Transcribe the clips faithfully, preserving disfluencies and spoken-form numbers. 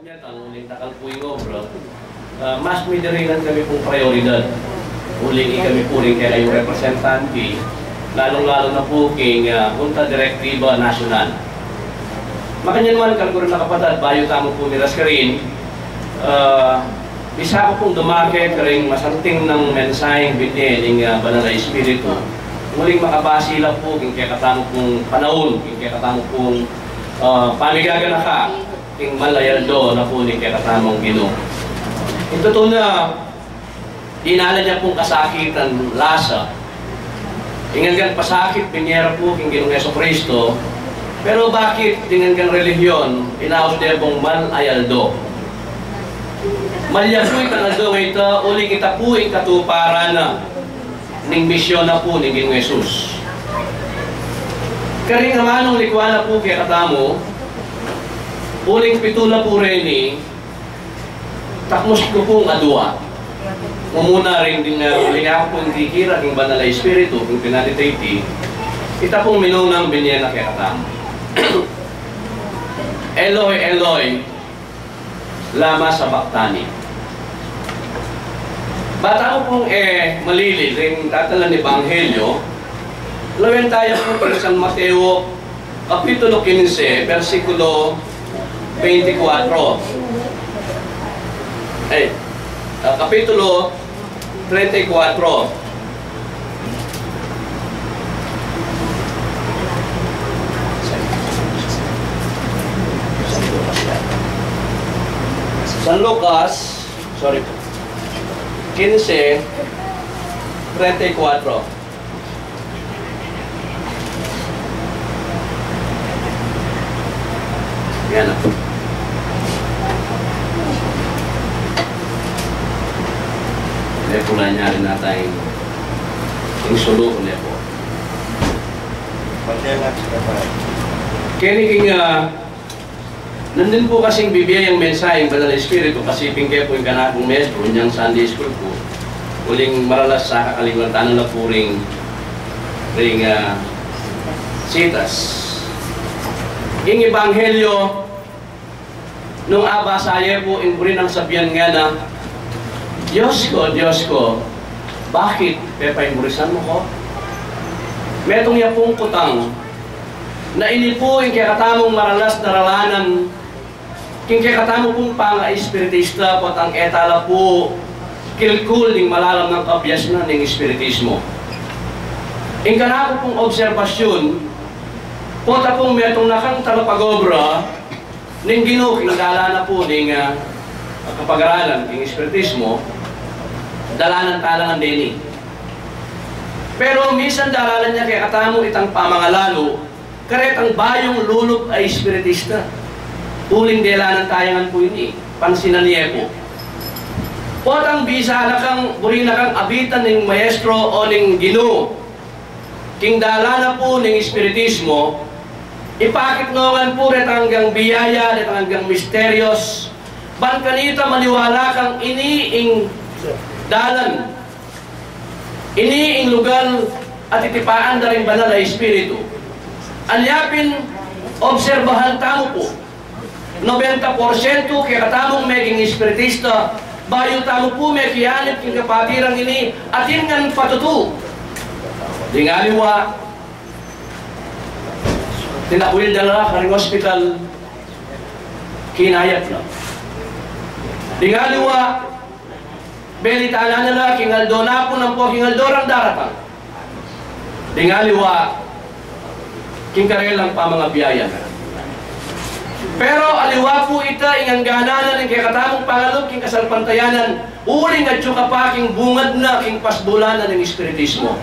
Nya, tang uling dakal pu ing obra, ah, mas miniringan kami pung prioridad. Uling ikami pu ring kekayung representante, lalung-lalu na pu king, ah, Junta Direktiba Nasyonal. Makanyan man, kaluguran a kapatad, bayu tamu pu miras karin, ah, bisa ku pung dumake karing masanting nang mensaheng binye ning, ah, Banal a Espiritu. Uling makabasi la pu king kekatamu pung panaun, king kekatamu pung, ah, pamigaganaka king mal a aldo na pu ning kekatamung Ginu. Ing tutu na, dinalan ya pung kasakitan lasa. Ing anggang pasakit, binye ra pu king Ginung Jesucristo. Pero bakit ding anggang relihiyon, inaus de pung mal a aldo? Mal ya pu itang aldo a ita, uling ita pu ing katuparan na ning misyon na pu ning Ginung Jesus. Karing amanung likwan na pu kekatamu, uling pitu na pu reni, takmus ku pung adua. Mumuna ring ding, ah, uling aku pung kikira king Banal a Espiritu, king pinalitate, ita pung minunang binye na kekatamu. Eloi, Eloi, lama sabachthani. Ba tamu pung, eh, malili ring datal a ebanghelyo, lawen taya pu king San Mateo, Kapitulo kinse, bersikulo beintikwatro. Ay, ah, Kapitulo treinta y cuatro. San Lucas, sorry po. Kinse, treinta y cuatro. Yan na. Ini po na niya rin nata ing, ing sulu, ini po. Keni king, ah, nandin pu kasing bibie yang mensahe ing Banal a Espiritu, kasi pin ke pu ing kanakung maestro, inyang Sunday school pu. Uling maralas sa kakalingwan tana la pu ring, ring, ah, sitas. Ing ebanghelyo, nung abasa ye pu, ing buri nang sabian ngana, "Dios ko, Dios ko, bakit pepaimurisan mu ku?" Metung ya pung kutang, na ini pu ing kekatamung maralas na dalanan king kekatamu pung pangaespiritista, potang e tala pu kilkul ning malalam nang kabiasnan ning espiritismo. Ing kanaku pung obserbasyun, pota pung metung na kang talapagobra ning Ginu king dalan na pu ning, ah, kapagaralan king espiritismo, dalanan tala ngan deni. Pero minsan dalanan ya kekatamu itang pamangalalu, karetang bayung lulub a espiritista. Uling delanan taya ngan pu ini, pansinan ye pu. Potang bisa na kang, buri na kang abitan ning maestro o ning Ginu king dalan na pu ning espiritismo, ipakit no ngan pu retang anggang biyaya, retang anggang misterios, ban kanita maniwala kang ini ing dalan, ini ing lugal a titipaan da ring Banal a Espiritu. Anya pin, obserbahan tamu pu, nobenta porsyento kekatamung meging espiritista, bayu tamu pu mekianib king kapatirang ini, atin ngan patutu. Ding aliwa, tinakwil da la karing ospital, kinayap la. Ding aliwa, belitanan na la king aldo na pu, ampo king aldo rang daratang. Ding aliwa, king karelang pamangabiyaya na. Pero aliwa pu ita ing angganan na ning kekatamung pangalub king kasalpantayanan, uling atyu ka pa king bungad na king pasbulanan ning espiritismo.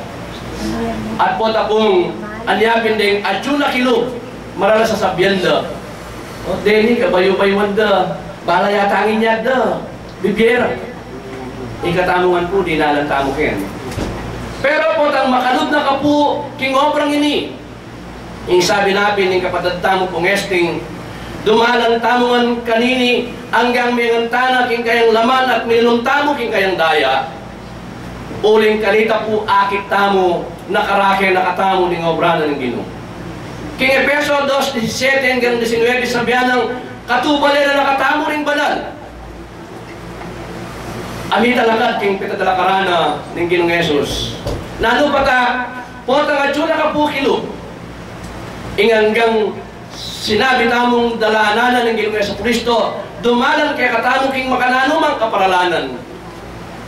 At pota pung anya pin deng atyu na kilub, maralas a sabian da, "O, deni kabayu-bayuan da, bala yata ngin ya da bibie ra." Ing katamu ngan pu, dinalan tamu keni. Pero potang makalub na ka pu king obrang ini, ing sabi na pin ning kapatad tamu pung Esting, dumalan tamu ngan kanini, anggang mengan tana king kayang laman at minum tamu king kayang daya. Uling kanita pu akit tamu, nakarake na katamu ning obra na ning Ginu. King Efeso dos disisiete anggang disinuebe, sabian nang, Katubale na na katamu ring banal a mitalakad king pita talakarana ning Ginung Jesus. Nanu pa ta, potang atyu na kapukilu ing anggang sinabi tamung dalanan na ning Ginung Jesucristo, dumalan kekatamu king makananumang kaparalanan.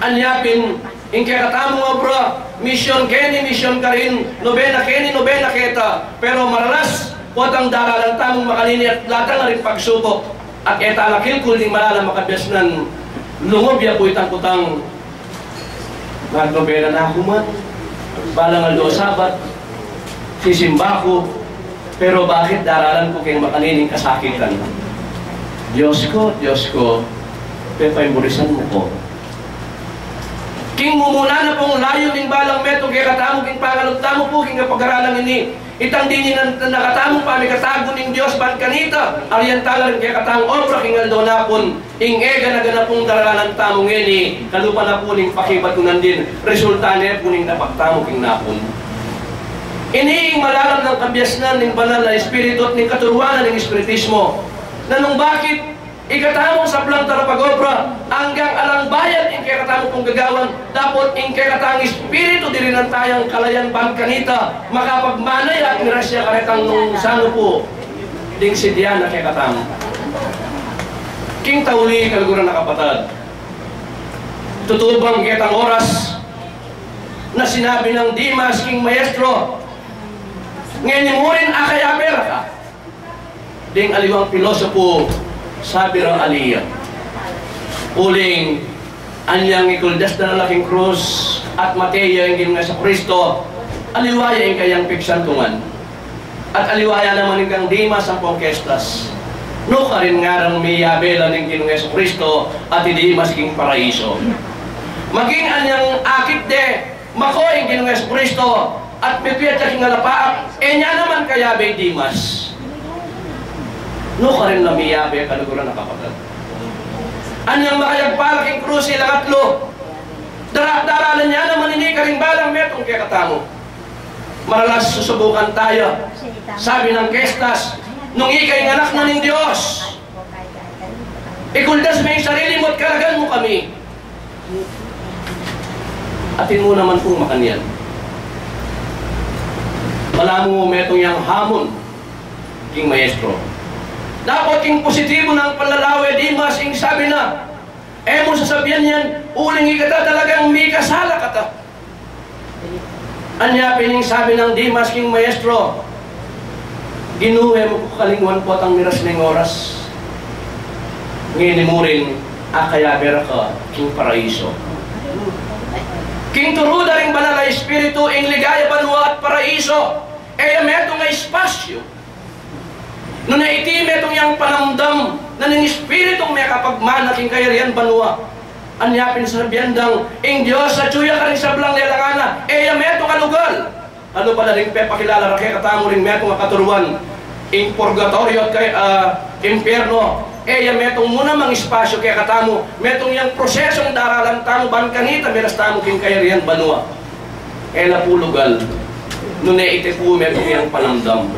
Anya pin, ing kekatamung obra, misyon keni, misyon karin, nobena keni, nobena keta, pero maralas, potang daralan tamung makanini at datang na ring pagsubok, at e ta la kilkul ning malalam a kabiasnan, lungub ya pu itang kutang, magnobena na ku man, balang aldo Sabat, sisimba ku, pero bakit daralan ku keng makanining kasakitan? Dios ku, Dios ku, pepaimurisan mu ku. King mumuna na pung layun ning balang metung kekatamu king pangalub tamu pu king kapag-aralang ini, itang dininan na katamung pamikatagu ning Dios ban kanita, alian tala ring kekatamung obra king aldo napun, ing e gana-gana pung daralan tamu ngeni, kalupa na pu ning pakibat ku nandin, resulta ne pu ning dapat tamu king napun. Ini ing malalam nang kabiasnan ning banal a espiritu at ning katuruan na ning espiritismo. Nanung bakit, ikatamung sablang talapag-obra, anggang alang bayad ing kekatamung gagawan, dapot ing kekatang espiritu dirinan tayang kalayan ban kanita, makapagmana ya at miras ya karetang nung sanu pu ding sidya na kekatamu. King tauli, kaluguran a kapatad, tutu bang ketang oras na sinabi nang Dimas king maestro, ngeni mu rin akayabe ra ka? Ding aliwang pilosopo, sabi ra, ali ya. Uling anyang ikuldas da na la king krus at mate ya ing Ginung Jesucristo, aliwa ya ing kayang pigsantungan. At aliwa ya naman ing kang Dimas ampong Kestas. Nukarin ngarang miyabe la ning Ginung Jesucristo at i Dimas king paraiso? Maging anyang akit de, mako ing Ginung Jesucristo at mipiat ya king alapaap, e nya naman kayabe i Dimas. Nukarin la miyabe, kaluguran a kapatad? Anyang makayagpala king krus ilang atlu, dara-, daralan ya naman ini karing balang metung kekatamu. Maralas susubukan taya. Sabi nang Kestas, nung ika ing Anak na ning Dios, ikuldas me ing sarili mu at kalagan mu kami. Atin mu naman pung makanyan. Balamu metung yang hamon king maestro. Dapot king positibo nang panlalawe, Dimas, ing sabi na, e mu sasabian yan, uling ikata talagang mikasala kata. Anya pin ing sabi nang Dimas king maestro, Ginu, e mu ku kalingwan potang miras ning oras. Ngeni mu rin akayabe ra ka king paraiso. King turu da ring Banal a Espiritu, ing ligaya banua at paraiso, e ya metung a espasyu. Nune iti metung yang panamdam na ning Espiritung mekapagmana king kayarian banua. Anya pin sasabian dang ing Dios atyu ya karing sablang lelangan na, e ya metung a lugal. Kalupa la ring pepakilala ra kekatamu ring metung a katuruan, ing purgatoryo at kay, ah, impyerno, e ya metung mu namang espasyu kekatamu, metung yang prosesung daralan tamu ban kanita miras tamu king kayarian banua. E la pu lugal, nune iti pu metung yang panamdam.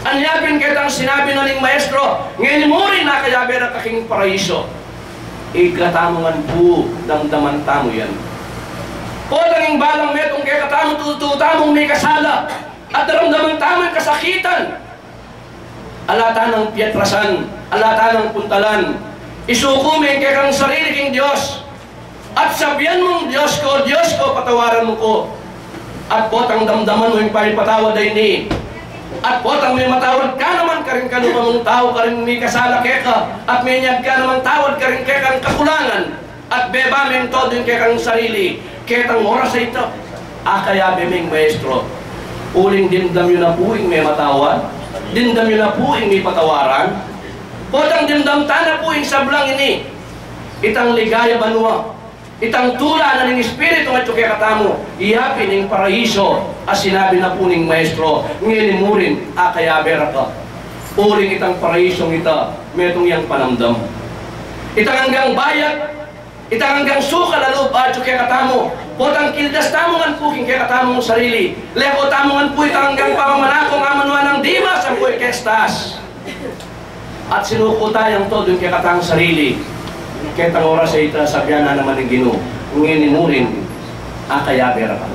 Anya pin ketang sinabi na ning maestro, ngeni mu rin akayabe ra ka king paraiso. Ikatamu ngan pu, damdaman tamu yan. Potang ing balang metung kekatamu, tutu tamung mikasala, at daramdaman tamu ing kasakitan. Ala ta nang piatrasan, ala ta nang puntalan. Isuku me ing kekang sarili king Dios. At sabian mung, Dios ku, Dios ku, patawaran mu ku. At potang damdaman mu ing pamipatawad a ini, at potang mematawad ka naman karing kalupa mung tau karing mikasala keka, at menyag ka namang tawad karing kekang kakulangan, at beba meng todo ing kekang sarili, ketang oras a ita, akayabe me ing maestro. Uling dimdam yu na pu ing mematawad, dimdam yu na pu ing mipatawaran. Potang dimdam ta na pu ing sablang ini, itang ligaya banua, itang tula na ning Espiritu atyu kekatamu, iya pin ing paraiso a sinabi na pu ning maestro, ngeni mu rin akayabe ra ka. Uling itang paraisong ita, metung yang panamdam. Itang anggang bayat, itang anggang sukal a lub atyu kekatamu, potang kildas tamu ngan pu king kekatamung sarili, leko tamu ngan pu itang anggang pamamanakung amanuan nang Dimas ampo i Kestas. At sinuko taya ing todo ing kekatang sarili. Ketang oras a ita, sabian na naman ning Ginu, ngeni mu rin, akayabe ra ka.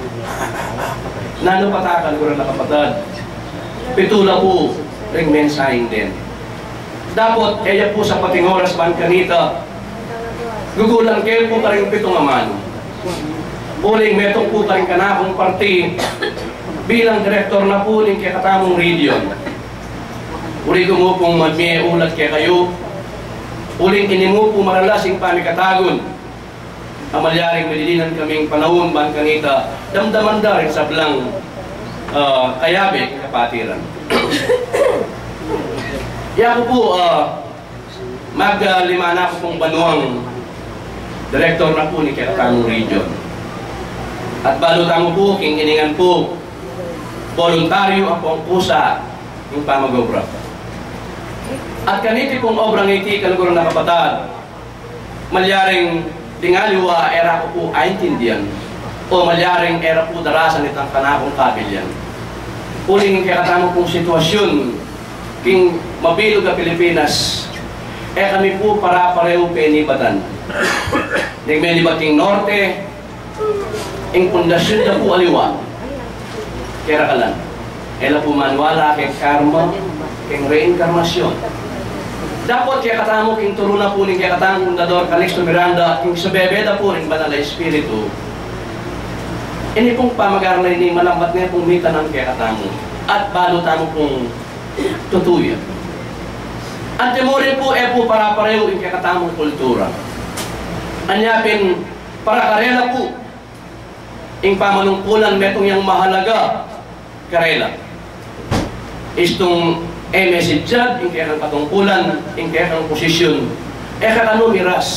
Nanu pa ta, kaluguran a kapatad? Pitu la pu ring mensaheng den. Dapot e ya pu sapat ing oras ban kanita. Gugulan ke pu karing pitung amanu. Uling metung pu karing kanakung parti bilang direktor na pu ning kekatamung region. Uli ku mu pung magmie ulat kekayu, uling ini mu pu maralas ing pamikatagun a malyaring madidinan kaming panaun ban kanita damdaman da ring sablang, ah, kayabe king kapatiran. Yaku pu, ah, maglima na ku pung banuang direktor na pu ning kekatamung region. At balu tamu pu king ini ngan pu boluntaryu ampong kusa ing pamag-obra. At kaniti pung obrang iti, kaluguran a kapatad, malyaring ding aliwa e ra ku pu aintindian, o malyaring e ra pu darasan itang kanakung kabilyan. Uling ing kekatamu pung sitwasyun king mabilug a Pilipinas, e kami pu para-parehu penibatan. Ning menibat king norte, ing pundasyun da pu aliwa, kera kalan. E la pu maniwala keng karma, keng reinkarnasyon. Dapot kekatamu king turu na pu ning kekatamung Fundador Calixto Miranda, king sabebe da pu ring Banal a Espiritu, ini pung pamagarla ini malambat ne pung mitanam kekatamu. At balu tamu pung tutu ya. Antimurin pu, e pu para-parehu ing kekatamung kultura. Anya pin, para karela pu ing pamanungkulan metung yang mahalaga karela. Istung e mesidyad ing kekang katungkulan, ing kekang posisyun, e kakanu miras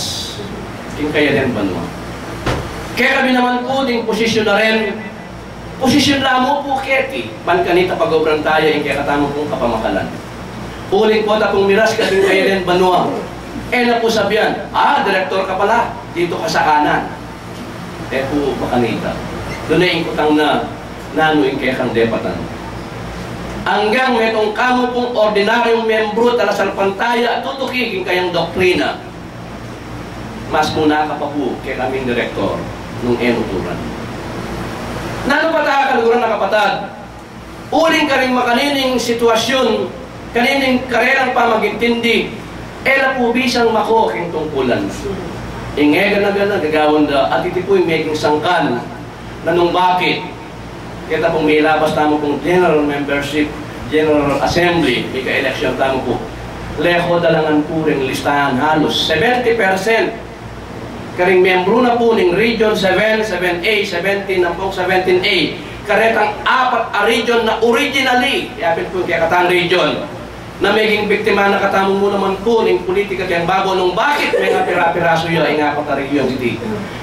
king kayarian banua. Kekami naman pu ding posisyun a ren, posisyun la mu pu keti, ban kanita pag-obran taya ing kekatamu pung kapamakalan. Uling pota pung miras ka king kayarian banua, e na pu sabian, "Ah, direktor ka pala, ditu ka sa kanan." E pu makanita. Dune ing kutang na nanu ing kekang depatan. Anggang metung kamu pung ordinaryung membru talasalpantaya, tutuki king kayang doktrina, mas muna ka pa pu kekaming direktor nung e mu turan. Nanu pa ta, kaluguran a kapatad? Uling karing makanining sitwasyun, kanining karelang pamagintindi, e la pu bisang mako king tungkulan. Ing e gana-gana gagawan da, at iti pu ing meging sangkan na nung bakit keta pung milabas tamu pung general membership, General Assembly, mika-eleksyon tamu pu, leko da la ngan pu ring listahan, halos seventy percent karing membru na pu ning Region seven, seven A, seventeen ampong seventeen A, karetang apat a region na originally, yapin pu ing kekatang region, na meging biktima na katamu mu naman pu ning pulitika keng babo nung bakit mengapira-pirasu ya ing apat a region iti.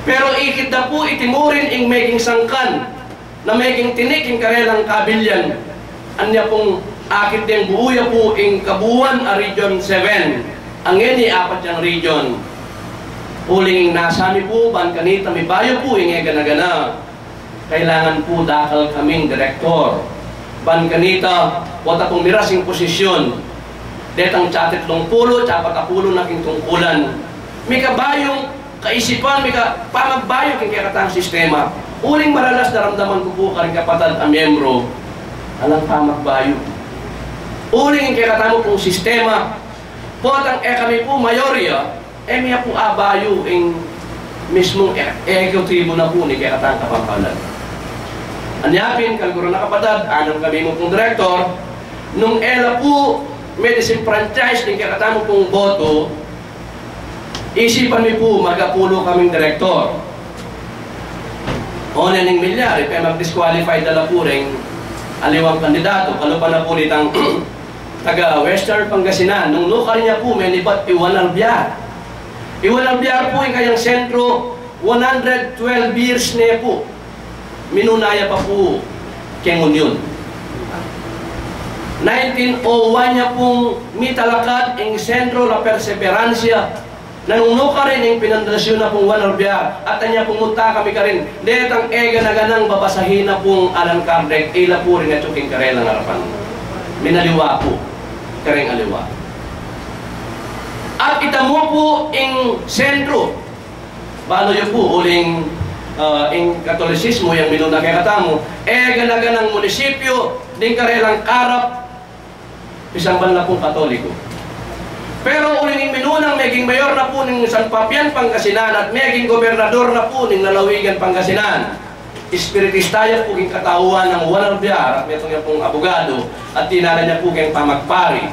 Pero ikit da pu iti mu rin ing meging sangkan na meging tinik ing karelang kabilyan. Anya pung akit deng buu ya pu ing kabuuan a Region seven, a ngeni apat yang region. Uling ing nasa mi pu, ban kanita mibayu pu ing e gana-gana, kailangan pu dakal kaming direktor. Ban kanita, pota pung miras ing posisyun, detang tsa titlung pulu, tsa apat a pulu na king tungkulan, mika bayung kaisipan, mika pamagbayu king kekatang sistema. Uling maralas daramdaman ku pu karing kapatad a miyembru, alang pamagbayu. Uling ing kekatamu pung sistema, potang e kami pu mayorya, e mi ya pu abayu ing mismung e-, ehekutibu na pu ning kekatang kapampangan. Anya pin, kaluguran a kapatad, anam kami mu pung direktor, nung e la pu medisinfranchise ing kekatamu pung boto, isipan mi pu magapulu kaming direktor. O, nening milyari, pemag-disqualify da la pu ring aliwang kandidatu, kalupa na pu ditang taga Western Pangasinan, nung nukarin ya pu menibat i Juan Alvear. I Juan Alvear pu ing kayang sentro, one hundred twelve years ne pu. Minuna ya pa pu keng Union. Nineteen oh one ya pung mitalakad ing Centro La Perseverancia, na nung nukarin ing pinandasyun na pung Juan Alvear, at anya pung munta kami karin, detang e gana-ganang babasahin na pung Allan Kardec, ila pu rin atyu king karelang arapan. Minaliwa pu kareng aliwa. Itamu pu ing sentru. Balu yu pu uling, ah, ing Katolisismu yang minuna kekatamu, e gana-ganang munisipyu ding karelang karap, misamban na pung Katoliko. Pero uling ing minunang meging mayor na pu ning San Fabian, Pangasinan, at meging gobernador na pu ning lalawigan Pangasinan, Espiritista ya pu king katauan nang walang biyar, at metung ya pung abogado, at dinala ya pu king pamagpari.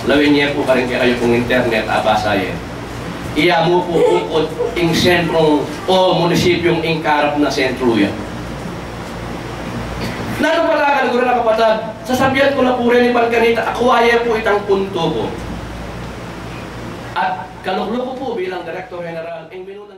Lawin ye pu karin kekayu pung internet, abasa ye. Iya mu pu ungkut ing sentrung o munisipyung ing karap na sentru ya. Nanu pa talaga, guru na kapatad, sasabian ku na pu reni ban kanita, akua ye pu itang puntu ku. At kalukluk ku pu bilang Direktor General, ing minuna